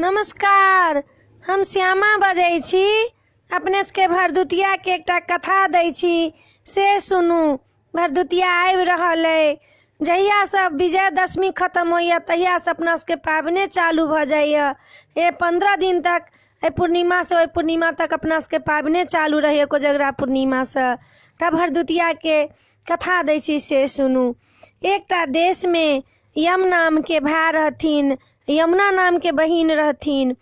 नमस्कार, हम श्यामा बजै छी। अपने सबके भरदुतियाके एकटा कथा दै छी, से सुनू। भरदुतिया आबि रहल अइ। जहियासँ विजयदशमी खतम होइए तहियासँ अपना सबके पाबनि चालू भऽ जाइए। हे 15 दिन तक, एहि पूर्णिमासँ ओहि पूर्णिमा तक अपना सबके पाबनि चालू रहैए, कोजगरा पूर्णिमासँ। तऽ भरदुतियाके कथा दै छी, से सुनू। एकटा देशमे यम नामके भाय रहथिन, यमुना नामके बहिन रहथिन।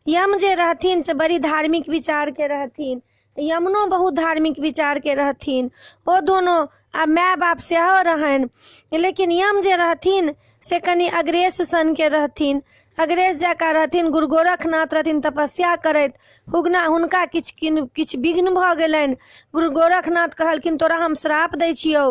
यम जे रहथिन से बड़ी धार्मिक विचारके रहथिन, यमुनो बहुत धार्मिक विचारके रहथिन। ओ दोनो आ माय बाप सेहो रहनि, लेकिन यम जे रहथिन से कनि अग्रेस सनके रहथिन, अग्रेस जकाँ रहथिन। गुरु गोरखनाथ रहथिन तपस्या करैत, हुगना हुनका किछु विघ्न भऽ गेलनि। गुरु गोरखनाथ कहलखिन, तोरा हम श्राप दै छियौ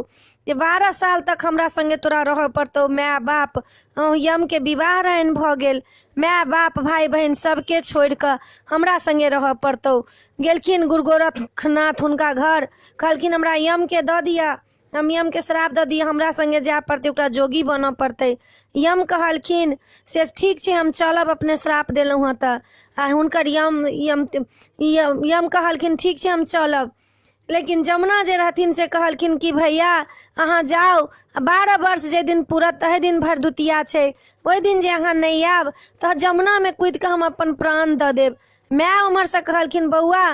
जे 12 साल तक हमरा सङ्गे तोरा रहऽ पड़तौ। माय बाप, यमके विवाह रहनि भऽ गेल, माय बाप भाय बहिन सबके छोड़िकऽ हमरा सङ्गे रहऽ पड़तौ। गेलखिन गुरु गोरखनाथ हुनका घर, कहलखिन हमरा यमके दऽ दिअ, हम यमके श्राप दऽ दिअ, हमरा सङ्गे जाय पड़तै, ओकरा जोगी बनऽ पड़तै। यम कहलखिन से ठीक छै, हम चलब, अपने श्राप देलहुँ हँ तऽ। आ हुनकर यम यम यम यम कहलखिन ठीक छै, हम चलब। लेकिन जमुना जे रहथिन से कहलखिन कि भैया अहाँ जाउ, 12 वर्ष जाहि दिन पूरत तहि दिन भरदुतिया छै, ओहि दिन जे अहाँ नहि आयब तऽ जमुनामे कुदिकऽ हम अपन प्राण दऽ देब। माय ओम्हरसँ कहलखिन, बौआ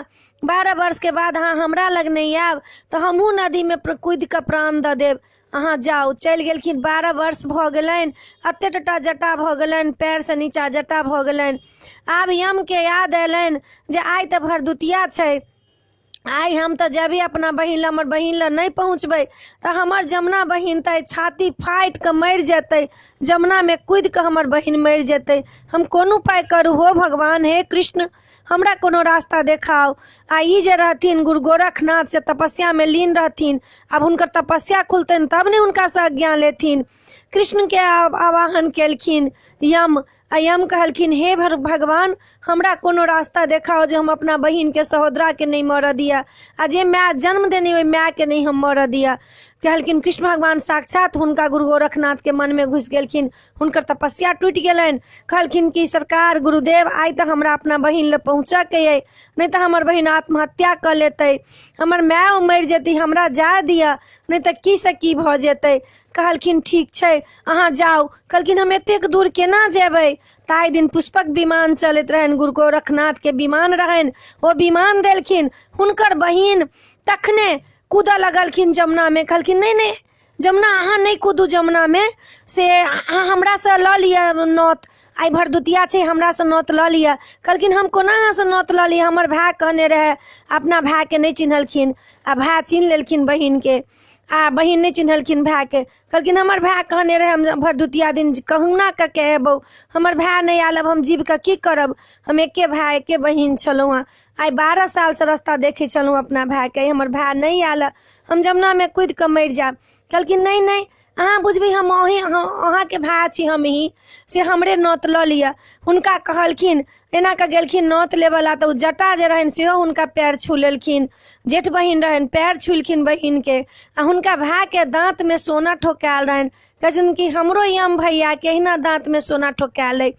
12 वर्षके बाद अहाँ हमरा लग नहि आयब तऽ हमहूँ नदीमे कुदिकऽ प्राण दऽ देब, अहाँ जाउ। चलि गेलखिन। 12 वर्ष भऽ गेलनि, एते टटा जटा भऽ गेलनि, पएरसँ नीचा जटा भऽ गेलनि। आब यमके याद अयलनि जे आइ तऽ भरदुतिया छै, आइ हम तऽ जेबै अपना बहिन लग, हमर बहिन लग नहि पहुँचबै तऽ हमर जमुना बहिन तऽ छाती फाटिकऽ मरि जेतै, जमुनामे कुदिकऽ हमर बहिन मरि जेतै। हम कोन उपाय करू? हो भगवान, हे कृष्ण, हमरा कोनो रास्ता देखाउ। आ ई जे रहथिन गुरु गोरखनाथ से तपस्यामे लीन रहथिन। आब हुनकर तपस्या खुलतनि तब ने हुनकासँ आज्ञा लेथिन। कृष्णके आवाहन केलखिन यम, आ यम कहलखिन, हे भगवान, हमरा कोनो रास्ता देखाउ जे हम अपना बहिनके सहोदराके नहि मरऽ दिअ, आ जे माय जन्म देने ओहि मायके नहि हम मरऽ दिअ। कहलखिन कृष्ण भगवान साक्षात हुनका गुरु गोरखनाथके मनमे घुसि गेलखिन, हुनकर तपस्या टूटि गेलनि। कहलखिन कि सरकार गुरुदेव, आइ तऽ हमरा अपना बहिन लग पहुँचऽके अइ, नहि तऽ हमर बहिन आत्महत्या कऽ लेतै, हमर मायो मरि जेतै, हमरा जाय दिअ, नहि तऽ की से की भऽ जेतै। कहलखिन ठीक छै, अहाँ जाउ। कहलखिन हम एतेक दूर केना जेबै? ताहि दिन पुष्पक विमान चलैत रहनि, गुरु गोरखनाथके विमान रहनि, ओ विमान देलखिन। हुनकर बहिन तखने कूदऽ लगलखिन जमुनामे। कहलखिन नहि नहि जमुना, अहाँ नहि कूदू जमुनामे, से अहाँ हमरासँ लऽ लिअ नोत, आइ भरदुतिया छै, हमरासँ नोत लऽ लिअ। कहलखिन हम कोना अहाँसँ नोत लऽ लिअ? हमर भाय कहने रहए। अपना भायके नहि चिन्हलखिन, आ भाय चिन्ह लेलखिन बहिनके, आ बहिन नहि चिन्हलखिन भायके। कहलखिन हमर भाय कहने रहए हम भरदुतिया दिन कहुना कऽ के अयबौ, हमर भाय नहि आयल, अब हम जीव कऽ की करब? हम एके भाय एके बहिन छलहुँ हँ, आइ 12 सालसँ रस्ता देखै छलहुँ अपना भायके, हमर भाय नहि आयल, हम जमुनामे कुदि कऽ मरि जायब। कहलखिन नहि नहि, अहाँ बुझबै हम अहीं अहाँके भाय छी हमही, से हमरे नोत लऽ लिअ। हुनका कहलखिन, एना कऽ गेलखिन नोत लेबऽला तऽ ओ जटा जे रहनि सेहो हुनका पएर छू लेलखिन। जेठ बहिन रहनि, पएर छुलखिन बहिनके, आ हुनका भायके दाँतमे सोना ठोकायल रहनि। कहै छथिन कि हमरो यम भैयाके अहिना दाँतमे सोना ठोकायल अइ।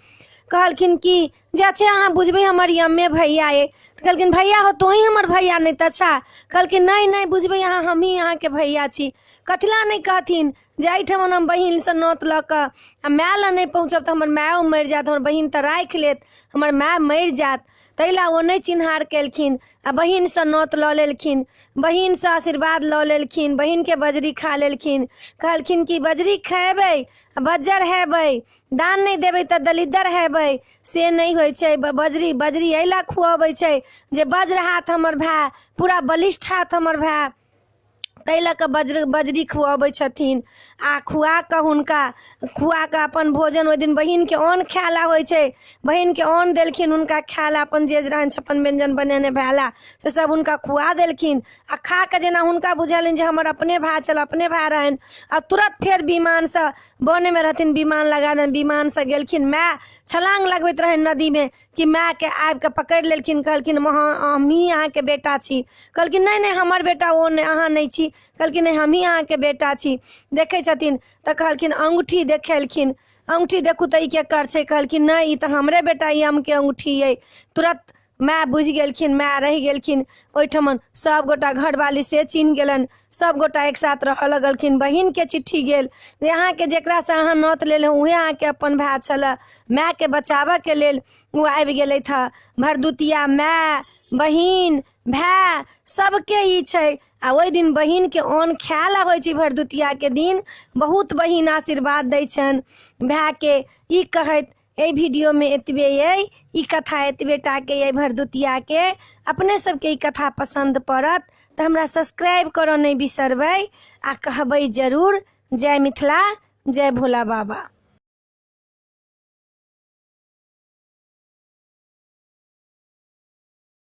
कहलखिन कि जे अच्छे अहाँ बुझबै हमर यमे भैया अइ। तऽ कहलखिन भैया हो तोही हमर भैया नहि तऽ अच्छा। कहलखिन नहि नहि, बुझबै अहाँ हमही अहाँके भैया छी। कथिला नहि कहथिन जे एहिठमन हम बहिनसँ नोत लऽ कऽ आ माय लग नहि पहुँचब तऽ हमर मायो मरि जायत, हमर बहिन तऽ राखि लेत, हमर माय मरि जायत। ताहि लए ओ नहि चिन्हार केलखिन आ बहिनसँ नोत लऽ लेलखिन, बहिनसँ आशीर्वाद लऽ लेलखिन, बहिनके बजरी खा लेलखिन। कहलखिन कि बजरी खेबै आ बज्जर हेबै, दान नहि देबै तऽ दलिद्दर हेबै, से नहि होइ छै। बजरी बजरी एहि लए खुअबै छै जे वज्र हाथ हमर भाय, पूरा बलिष्ठ हाथ हमर भाय, ताहि लऽ कऽ बजरी खुअबै छथिन। आ खुआ कऽ हुनका खुआ कऽ अपन भोजन ओहि दिन बहिनके अन्न खाय लए होइ छै, बहिनके अन्न देलखिन हुनका खाय लए, अपन जे रहनि 56 व्यञ्जन बनेने भाय लए से सब हुनका खुआ देलखिन। आ खा कऽ जेना हुनका बुझेलनि जे हमर अपने भाय छल, अपने भाय रहनि, आ तुरन्त फेर विमानसँ वनमे रहथिन, विमान लगा देलनि, विमानसँ गेलखिन। माय छलाङ्ग लगबैत रहनि नदीमे कि मायके आबिकऽ पकड़ि लेलखिन। कहलखिन हमही अहाँके बेटा छी। कहलखिन नहि नहि, हमर बेटा ओ नहि, अहाँ नहि छी। कहलखिन नहि, हमही अहाँके बेटा छी। देखै छथिन तऽ कहलखिन, अङ्गूठी देखेलखिन, अङ्गूठी देखू तऽ ई केकर छै? कहलखिन नहि, ई तऽ हमरे बेटा यमके अङ्गूठी अइ। तुरन्त माय बुझि गेलखिन, माय रहि गेलखिन ओहिठमन। सभगोटा घरवाली से चिन्ह गेलनि, सभगोटा एक साथ रहऽ लगलखिन। बहिनके चिट्ठी गेल जे अहाँके जकरासँ अहाँ नौत लेलहुँ उएह अहाँके अपन भाय छलए। मायके बचाबऽके लेल ओ आबि गेलथि हँ। भरदुतिया माय, बहिन, भाय सबके ई छै। आ ओहि दिन बहिनके अन्न खायल अबै छै। भरदुतियाके दिन बहुत बहिन आशीर्वाद दै छनि भायके। ई कहैत एहि वीडियोमे एतबे अइ, ई कथा एतबे टाके अइ भरदुतियाके। अपने सबके ई कथा पसन्द पड़त तऽ हमरा सब्सक्राइब करऽ नहि बिसरबै आ कहबै जरूर। जय मिथिला, जय भोला बाबा।